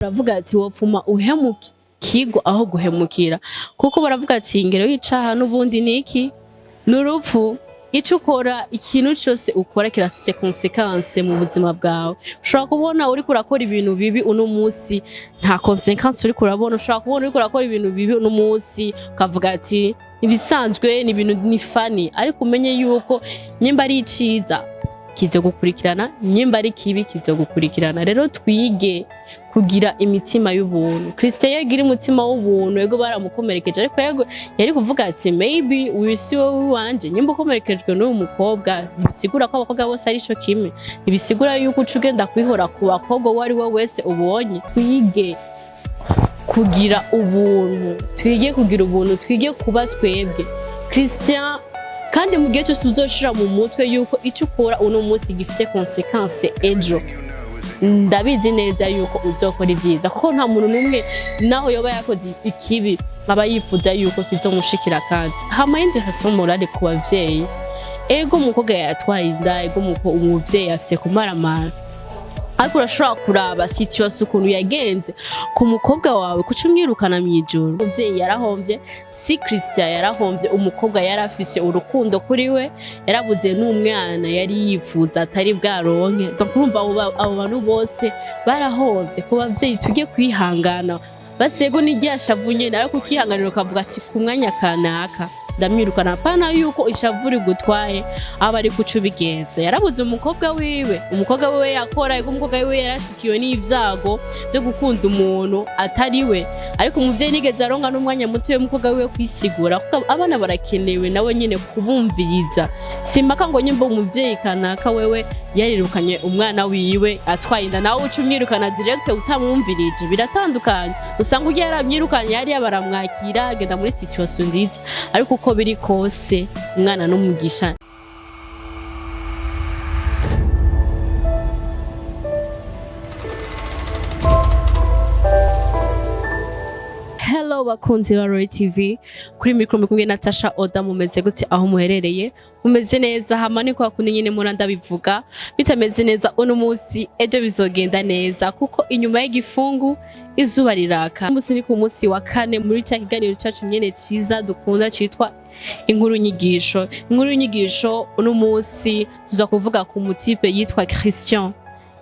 Baravuga ati wopfuma uhemukirwa aho guhemukira, kuko baravuga ati ingero y'icaha n'ubundi ni iki? Ni urupfu. Ico ukora, ikintu cose ukora kirafise conséquence mu buzima bwawe. Ushobora kubona uriko urakora ibintu bibi uno munsi, nta conséquence uriko urabona. Ushobora kubona uriko urakora ibintu bibi uno munsi, ukavuga ati ibisanzwe, ni ibintu, ni funny, ariko umenye yuko nyimba ari iciza kizogukurikirana, nyimba ari kibi kizogukurikirana. Rero twige kugira imitima y'ubuntu. Christian yagira umutima w'ubuntu. Yego, baramukomerekeje, ariko yego yari kuvuga ati maybe uyu si wowe wanje. Nyimba ukomerekejwe n'uyu mukobwa, ntibisigura ko abakobwa bose ari ico kimwe, ntibisigura yuko uca ugenda kwihora ku bakobwa uwo ari we wese ubonye. Twige kugira ubuntu, twige kugira ubuntu, twige kuba twebwe. Christian, kandi mu gihe cyose uzoshira mu mutwe yuko icyo ukora uno munsi gifise conséquence ejo, ndabizi neza yuko uzokora ibyiza, kuko nta muntu n'umwe, naho yoba yakoze ikibi, aba yifuza yuko kizomushikira. Kandi hama yindi leçon morale ku bavyeyi: ego, umukobwa yatwaye inda, ego, umuvyeyi afise kumaramara, ariko urashobora kuraba situation ukuntu yagenze ku mukobwa wawe, kuca umwirukana mw'ijoro. Umuvyeyi yarahomvye, si Christian yarahombye. Umukobwa yari afise urukundo kuri we, yarabuze n'umwana yari yifuza atari bwaronke. Donc urumva abo bantu bose barahomvye. Ku bavyeyi, tujye kwihangana basego n'irya shavu nyene, ariko ukihanganira ukavuga ati ku mwanya kanaka ndamwirukana, pana yuko ishavu rigutwaye aba ari kuca ubigenza. Yarabuze umukobwa wiwe, umukobwa wiwe yakora, ego, umukobwa wiwe yarashikiwe n'ivyago byo gukunda umuntu atari we, ariko umuvyeyi nigeze aronka n'umwanya muto w'umukobwa wiwe kwisigura, kuko abana barakenewe nabo nyene kubumviriza. Simpaka ngo nyimba umuvyeyi kanaka wewe yarirukanye umwana wiwe atwaye inda, nawe uca umwirukana direct utamwumvirije. Biratandukanye. Usanga urya yaramwirukanye yari baramwakira, agenda muri situation nziza. Ariko uko biri kose, umwana n'umugisha. Hello bakunzi ba Roy TV, kuri mikro muri kumwe na Natasha Oda. Mumeze gute aho muherereye? Mumeze neza? Hama ni kwa kundi nyine mpora ndabivuga, bitameze neza uno munsi, ejo bizogenda neza, kuko inyuma y'igifungu izuba riraka. Umunsi ni ku munsi wa kane muri cya kiganiro cyacu nyene ciza dukunda citwa Inkuru Nyigisho. Inkuru Nyigisho, uno munsi tuza kuvuga ku mutipe yitwa Christian.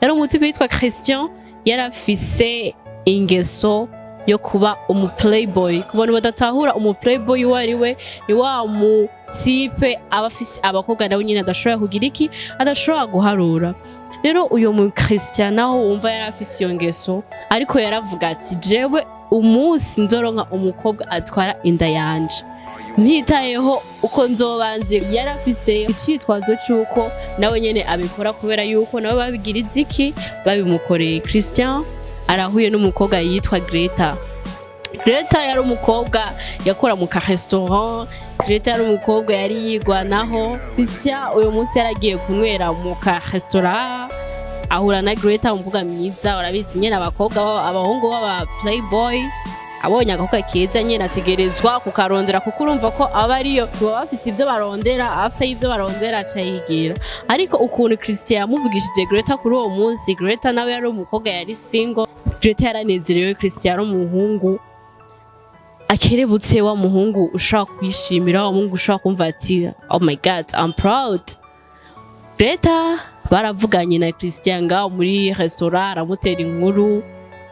Yari umutipe yitwa Christian, yari afise ingeso yo kuba umu playboy. Ku bantu badatahura umu playboy uwo ari we, ni wa mutipe aba afise abakobwa nawe nyine adashobora kugira iki, adashobora guharura. Rero uyo mu Christian, naho wumva yari afise iyo ngeso, ariko yaravuga ati jewe umunsi nzoronka umukobwa atwara inda yanje, ntitayeho uko nzoba nzi. Yari afise icitwazo c'uko nawe nyene abikora kubera yuko nawe babigira iziki, babimukoreye. Christian arahuye n'umukobwa yitwa Greta. Greta yari umukobwa yakora mu ka restaurant. Greta yari umukobwa yari yigwanaho. Christian uyu munsi yaragiye kunywera mu ka restaurant, ahura na Greta, umukobwa mwiza. Urabizi nyene abakobwa abahungu b'aba playboy, abonye agakobwa keza nyene ategerezwa kukarondera, kuko urumva ko aba ariyo baba bafise ivyo barondera. Afite ivyo barondera aca yigira. Ariko ukuntu Christian yamuvugishije Greta kuri uwo munsi, Greta nawe yari umukobwa yari single. Greta yaranezerewe. Christian yari umuhungu akerebutse, wa muhungu ushobora kwishimira, wa muhungu ushobora kumva ati "Oh my God, I'm proud." Greta baravuganye na Christian ngaho muri restaurant, aramutera inkuru,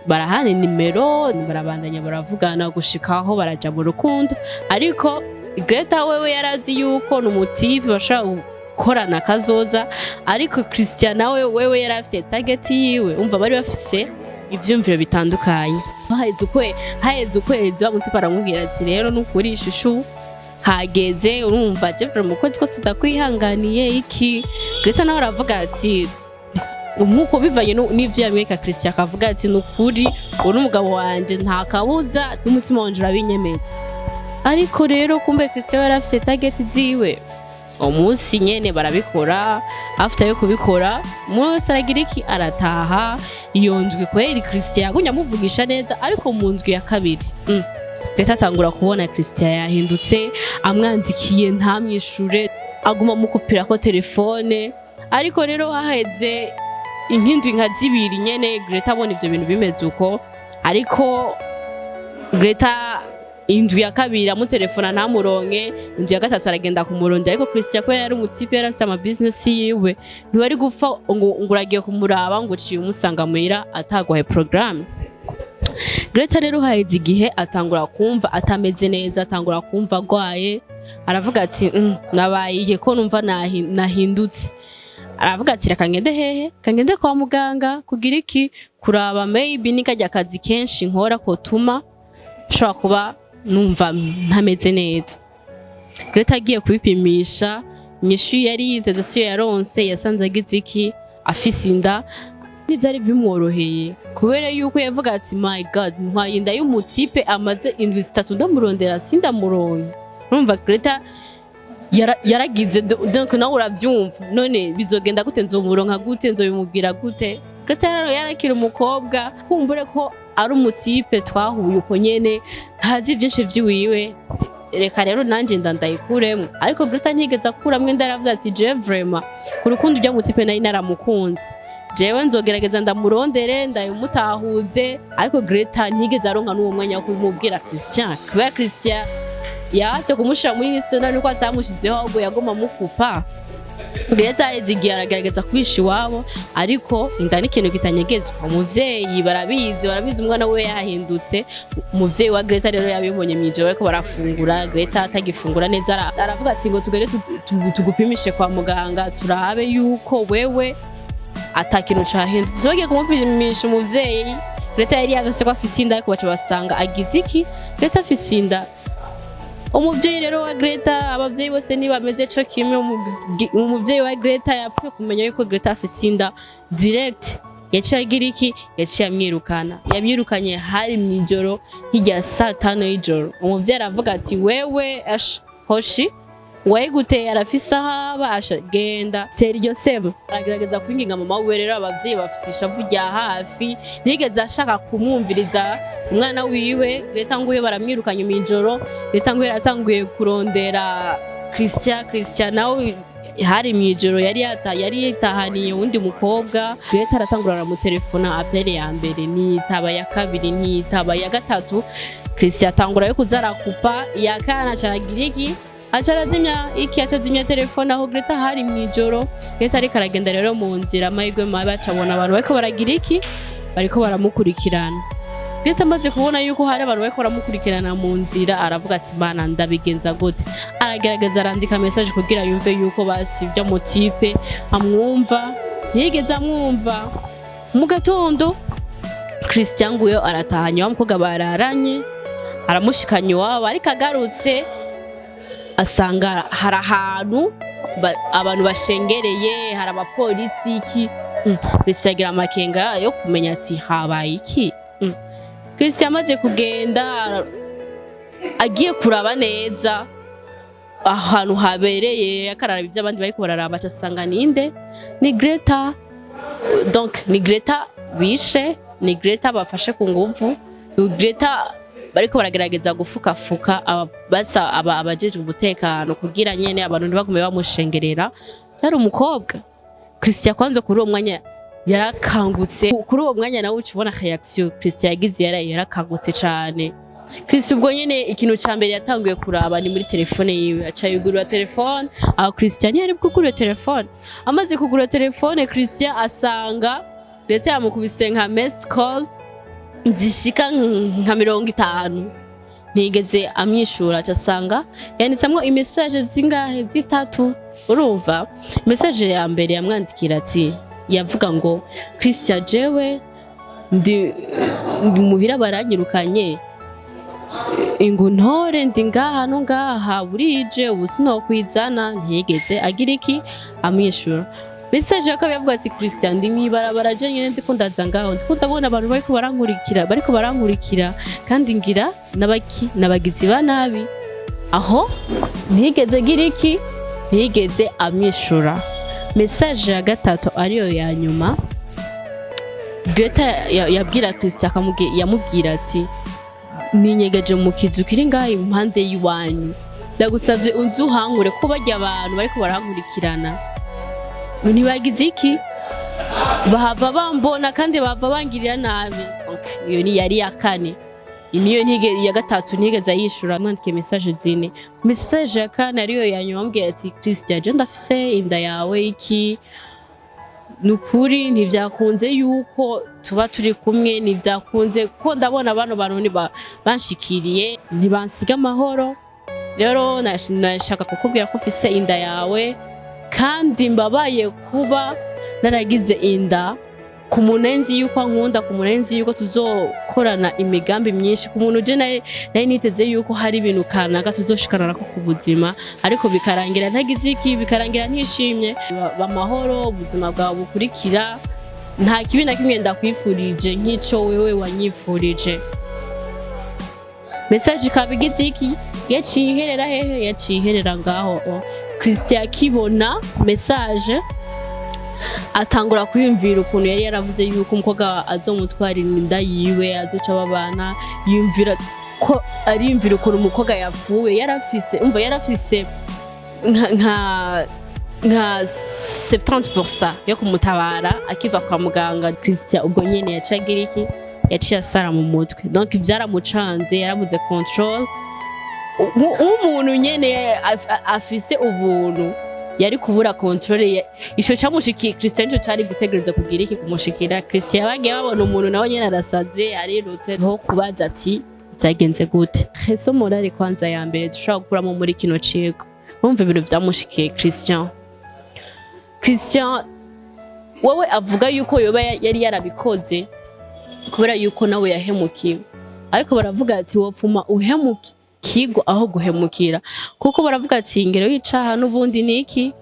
barahana nimero, barabandanya baravugana gushikaho baraja mu rukundo. Ariko Greta wewe yarazi yuko ni umutipe bashobora gukorana kazoza, ariko Christian nawe wewe yari afite target yiwe. Umva, bari bafise ivyumviro bitandukanye. Haheze ukwezi, wa mutipe aramubwira ati rero nukuri ishushu hageze, urumva je mu kwezi kose ndakwihanganiye iki. Greta nawe aravuga ati nkuko bivanye n'ivyo yamwereka, Christian akavuga ati nukuri uwo n'umugabo wanje, nta kabuza, n'umutima wanje urabinyemeza. Ariko rero kumbe Christian yari afise target ziwe. Umunsi nyene barabikora. After yo kubikora, umuntu wese aragira iki, arataha. Iyo ndwi kweri Christian yagumye amuvugisha neza, ariko mu ndwi ya kabiri, Greta atangura kubona Christian yahindutse, amwandikiye ntamwishure, aguma amukupirako telefone. Ariko rero haheze inkindwi nka zibiri nyene, Greta abona ivyo bintu bimeze uko. Ariko Greta indwi ya kabiri amutelefona ntamuronke, indwi ya gatatu aragenda kumurondera, ariko Christian kubera yari umu type, yari afise ama business yiwe, ntiwari gupfa ngo uragiye kumuraba ngo uciye umusanga muhira ataguhaye programme. Greta rero haheze igihe atangura kumva atameze neza, atangura kumva agwaye. Aravuga ati: Nabaye iki ko numva nahindutse?" Aravuga ati: "Reka ngende hehe, kangende kwa muganga kugira iki, kuraba maybe ni kajya kazi kenshi nkora kotuma nshobora kuba numva ntameze neza." Greta agiye kubipimisha, inyishu yari yiteze siyo yaronse. Yasanze agize iki? Afise inda. Ntibyari bimworoheye kubera yuko yavuga ati: "My God, ntwaye inda y'umu type amaze indwi 3 ndamurondera sindamuronke." Urumva Greta yaragize donc nawe uravyumva, none bizogenda gute? Nzomuronka gute? Nzobimubwira gute? Greta yarakira umukobwa, kumbure ko ari umu type twahuye uko nyene, ntazi vyinshi vy'iwiwe, reka rero nanje nda ndayikuremwo. Ariko Greta ntigeze akuramwo inda. Yaravuze ati: "Je vraiment ku rukundo ujya mu type nari naramukunze, jewe nzogerageza ndamurondere ndayimutahuze." Ariko Greta ntigeze aronka n'uwo mwanya wo kubimubwira Christian, kubera Christian yase kumushira muri liste, nuko atamushizeho, ahubwo yagoma amukupa. Greta yaheze igihe aragerageza kwisha iwabo, ariko inda ni ikintu kitanyegezwa. Umuvyeyi barabizi, barabizi umwana we yahindutse. Umuvyeyi wa Greta rero yabibonye mw'ijoro bariko barafungura, Greta atagifungura neza, aravuga ati: "Ngo tugende tugupimishe kwa muganga turabe yuko wewe ata kintu cahindutse." Bagiye kumupimisha, umuvyeyi Greta yari yagase ko afise inda, ariko baca basanga agize iki? Greta afise inda. Umuvyeyi rero wa Greta, abavyeyi bose ntibameze co kimwe. Umuvyeyi wa Greta yapfuye kumenya yuko Greta afise inda, direct yaciye agira iki? Yaciye amwirukana. Yamwirukanye hari mw'ijoro hirya saa 5 y'ijoro. Umuvyeyi aravuga ati: "Wewe ash hoshi wayiguteye arafise aho aba, asha genda tera iryo sema." Aragerageza kwinginga mama wiwe. Rero abavyeyi bafise ishavu rya hafi, ntiyigeze ashaka kumwumviriza umwana wiwe. Greta nguyo baramwirukanye mw'ijoro. Greta nguyo yaratanguye kurondera Christian. Christian nawe hari mw'ijoro, yari yitahaniye uwundi mukobwa. Greta aratangura aramutelefona, appel ya mbere ntiyitaba, ya kabiri ntiyitaba, ya gatatu Christian atangura yo kuza arakupa, iya kane aca aragira iki? Aca arazimya iki? Aca azimya telefone. Aho Greta hari mw'ijoro. Greta ariko aragenda rero mu nzira, amahirwe mabi aca abona abantu bariko baragira iki? Bariko baramukurikirana. Greta amaze kubona yuko hari abantu bariko baramukurikirana mu nzira, aravuga ati: "Bana ndabigenza gute?" Aragerageza arandika message kugira yumve yuko basi ibyo mu type amwumva. Ntiyigeze amwumva. Mu gatondo Christian nguyo aratahanye wa mukobwa bararanye, aramushikanye iwabo. Ariko agarutse asanga hari ahantu abantu bashengereye, hari abapolisi iki. Christian agira amakenga yo kumenya ati: "Habaye iki?" Christian amaze kugenda agiye kuraba neza ahantu habereye, akararaba ibyo abandi bariko bararaba, aca asanga ninde? Ni Greta. Donc ni Greta bishe, ni Greta bafashe ku nguvu, ni Greta bariko baragerageza gufukafuka basa abajejwe umutekano kugira nyene abantu ntibagume bamushengerera. Yari umukobwa. Christian kwanza kuri uwo mwanya yarakangutse. Kuri uwo mwanya nawe uca ubona reaction Christian yagize, yarakangutse cane. Christian ubwo nyene ikintu ca mbere yatanguye kuraba ni muri telefone yiwe, aca yugurura telefone. Aho Christian yari bwugurure telefone, amaze kugura telefone Christian asanga leta yamukubise nka missed call zishika nka 50, ntigeze amwishura. Aca asanga yanditsemwo i message zingahe? Zitatu. Urumva message ya mbere yamwandikira ati, yavuga ngo: "Christian, jewe ndi muhira, baranyirukanye, ingu ntore, ndi ngaha no ngaha, burije ubu sinokwizana." Ntiyigeze agira iki? Amwishura. Message ya kabiri yavuga ati: "Christian, ndi mwibarabara je nyene, ndiko ndaza ngaho, ndiko ndabona abantu bariko barankurikira kandi ngira nabaki nabagizi ba nabi." Aho ntiyigeze agira iki? Ntiyigeze amwishura. Message ya gatatu ariyo ya nyuma, Greta yabwira Christian, yamubwira ati: "Ninyegeje mu kizu kiri ngaha impande y'iwanyu, ndagusabye unze uhankure ko barya abantu bariko barankurikirana ntibagize iki, bahava bambona kandi bahava bangirira nabi." Donc Iyo ni yari ya kane, niyo ntige iya gatatu ntigeze ayishura. Mwandikiye message zine, message ya kane ariyo ya nyuma, ambwiye ati: "Christian, je ndafise inda yawe, iki nukuri ntivyakunze yuko tuba turi kumwe, ntivyakunze ko ndabona bano bantu banshikiriye, ntibansiga amahoro. Rero nashaka kukubwira ko mfise inda yawe, kandi mbabaye kuba naragize inda ku muntu nzi yuko ankunda, ku muntu nzi yuko tuzokorana imigambi myinshi, ku muntu je nari niteze yuko hari ibintu kanaka tuzoshikana nako ku buzima, ariko bikarangira ntagize iki, bikarangira ntishimye. Ba amahoro, ubuzima bwawe bukurikira, nta kibi na kimwe ndakwifurije nk'ico wewe wanyifurije." Message ikaba igize iki? Yaciye iherera hehe? Yaciye iherera ngaho. O Christian akibona message atangura kwiyumvira ukuntu yari yaravuze yuko umukobwa azomutwara inda yiwe, azoca babana. Yumvira ko ariyumvira ukuntu umukobwa yapfuye, yarafise, umva, yarafise nka 70% yo kumutabara akiva kwa muganga. Christian ubwo nyene yaciye agira iki? Yaciye asara mu mutwe. Donc vyaramucanze, yarabuze contrôle. Nk'umuntu nyene afise ubuntu yari kubura contrôle. Ico camushikiye Christian nico cari gutegereza kugira iki? Kumushikira Christian. Bagiye babona umuntu nawe nyene arasaze, arirutse ho kubaza ati: "Vyagenze gute?" Leçon morale kwanza ya mbere dushobora gukuramo muri kino cigo, urumva ibintu vyamushikiye Christian. Christian wowe avuga yuko yoba yari yarabikoze kubera yuko nawe yahemukiwe, ariko baravuga ati wopfuma uhemukirwa aho guhemukira, kuko baravuga ati ingero y'icaha n'ubundi ni iki?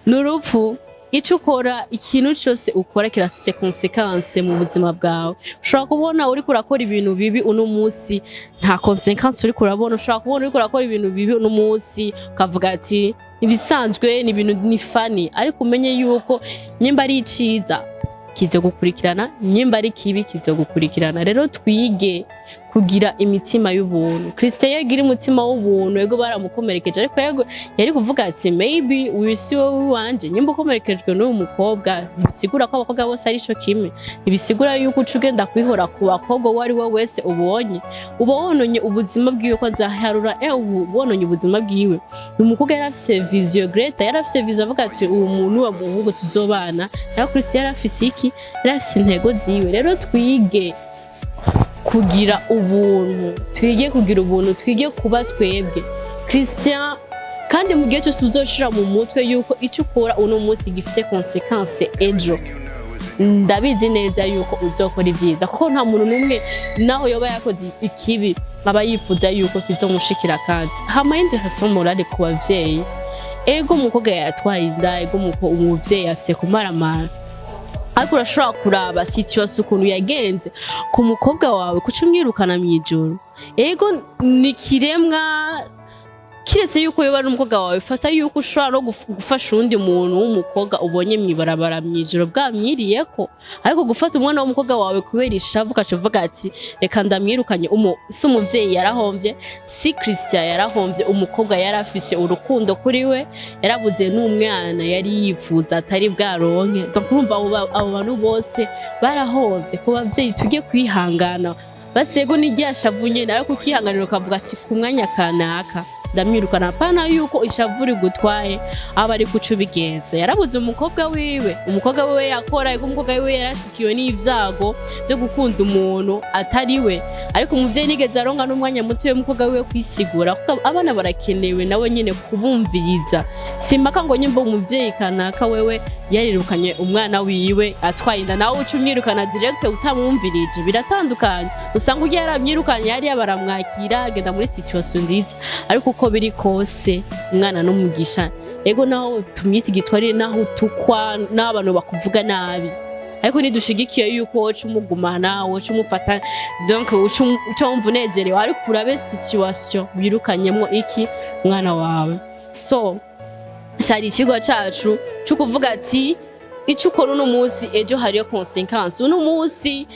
Ni urupfu. Icyo ukora, ikintu cyose ukora kirafise conséquence mu buzima bwawe. Ushobora kubona uriko urakora ibintu bibi uno munsi, nta conséquence uriko urabona. Ushobora kubona uriko urakora ibintu bibi uno munsi, ukavuga ati ibisanzwe, ni ibintu ni funny, ariko umenye yuko nyimba ari iciza kizogukurikirana, nyimba ari kibi kizogukurikirana. Rero twige kugira imitima y'ubuntu. Christian yagira umutima w'ubuntu. Yego, baramukomerekeje, ariko yego yari kuvuga ati maybe uyu si wowe wanje. Nyimba ukomerekejwe n'uyu mukobwa, ntibisigura ko abakobwa bose ari ico kimwe, ntibisigura yuko uca ugenda kwihora ku bakobwa uwo ari we wese ubonye. Uba wononye ubuzima bwiwe, ko nzaharura ubu wononye ubuzima bwiwe. Ni umukobwa yari afise vision, Greta yari afise vision, avuga ati uwo muntu wa muhungu tuzobana nawe. Christian yari afise iki? Yari afise intego ziwe. Rero twige kugira ubuntu, twige kugira ubuntu, twige kuba twebwe Christian. Kandi mu gihe cyose uzoshira mu mutwe yuko icyo ukora uno munsi gifise conséquence ejo, ndabizi neza yuko uzokora ibyiza, kuko nta muntu n'umwe naho yoba yakoze ikibi aba yifuza yuko kizomushikira. Kandi hama yindi leçon morale ku bavyeyi: ego, umukobwa yatwaye inda, ego, umuvyeyi afise kumaramara, ariko urashobora kuraba situation ukuntu yagenze ku mukobwa wawe, kuca umwirukana mw'ijoro. Ego, ni kiremwa, kiretse yuko yoba ari umukobwa wawe, fata yuko ushobora no gufasha uwundi muntu w'umukobwa ubonye mw'ibarabara mw'ijoro bwamwiriyeko, ariko gufata umwana w'umukobwa wawe kubera ishavu ugaca uvuga ati reka ndamwirukanye, si umuvyeyi yarahomvye, si Christian yarahombye. Umukobwa yari afise urukundo kuri we, yarabuze n'umwana yari yifuza atari bwaronke. Donc urumva abo bantu bose barahomvye. Ku bavyeyi, tujye kwihangana basego n'irya shavu nyene, ariko ukihanganira ukavuga ati ku mwanya kanaka ndamwirukana, pana yuko ishavu rigutwaye aba ari kuca ubigenza. Yarabuze umukobwa wiwe, umukobwa wiwe yakora, ariko umukobwa wiwe yarashikiwe n'ivyago byo gukunda umuntu atari we, ariko umuvyeyi nigeze aronka n'umwanya muto w'umukobwa wiwe kwisigura, kuko abana barakenewe nabo nyene kubumviriza. Simpaka ngo nyimba umuvyeyi kanaka wewe yarirukanye umwana wiwe atwaye inda, nawe uca umwirukana direct utamwumvirije. Biratandukanye. Usanga ujya yaramwirukanye yari baramwakira, agenda muri situation nziza. Ariko uko biri kose, umwana n'umugisha. Ego, naho tumwita igitwarire, naho utukwa n'abantu bakuvuga nabi, ariko ntidushigikiye yuko woca umugumana, woca umufata, donc uca wumva unezerewe, ariko urabe situation wirukanyemwo iki umwana wawe. So cyari ikigo cacu cyo kuvuga ati Icyo ukora uno munsi, ejo hariyo conséquence. Uno munsi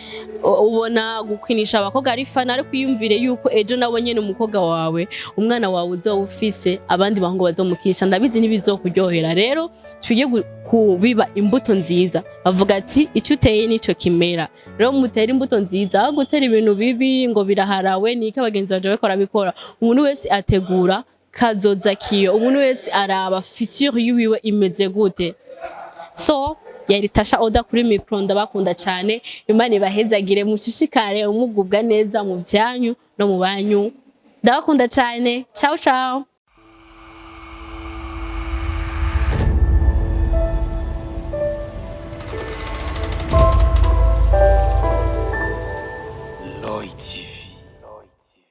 ubona gukinisha abakobwa ari fun, ariko iyumvire yuko ejo nawe nyene umukobwa wawe, umwana wawe uzoba ufise abandi bahungu bazomukinisha, ndabizi ntibizokuryohera. Rero twige kubiba imbuto nziza. Bavuga ati icyo uteye nico kimera. Rero mutere imbuto nziza aho gutera ibintu bibi ngo biraharawe niko abagenzi banje bariko barabikora. Umuntu wese ategura kazoza kiyo, umuntu wese araba future yiwiwe imeze gute. So yari Tasha Oda kuri micro. Ndabakunda cyane, Imana ibahezagire, mushishikare umugubwa neza mu byanyu no mu banyu. Ndabakunda cyane, ciao ciao.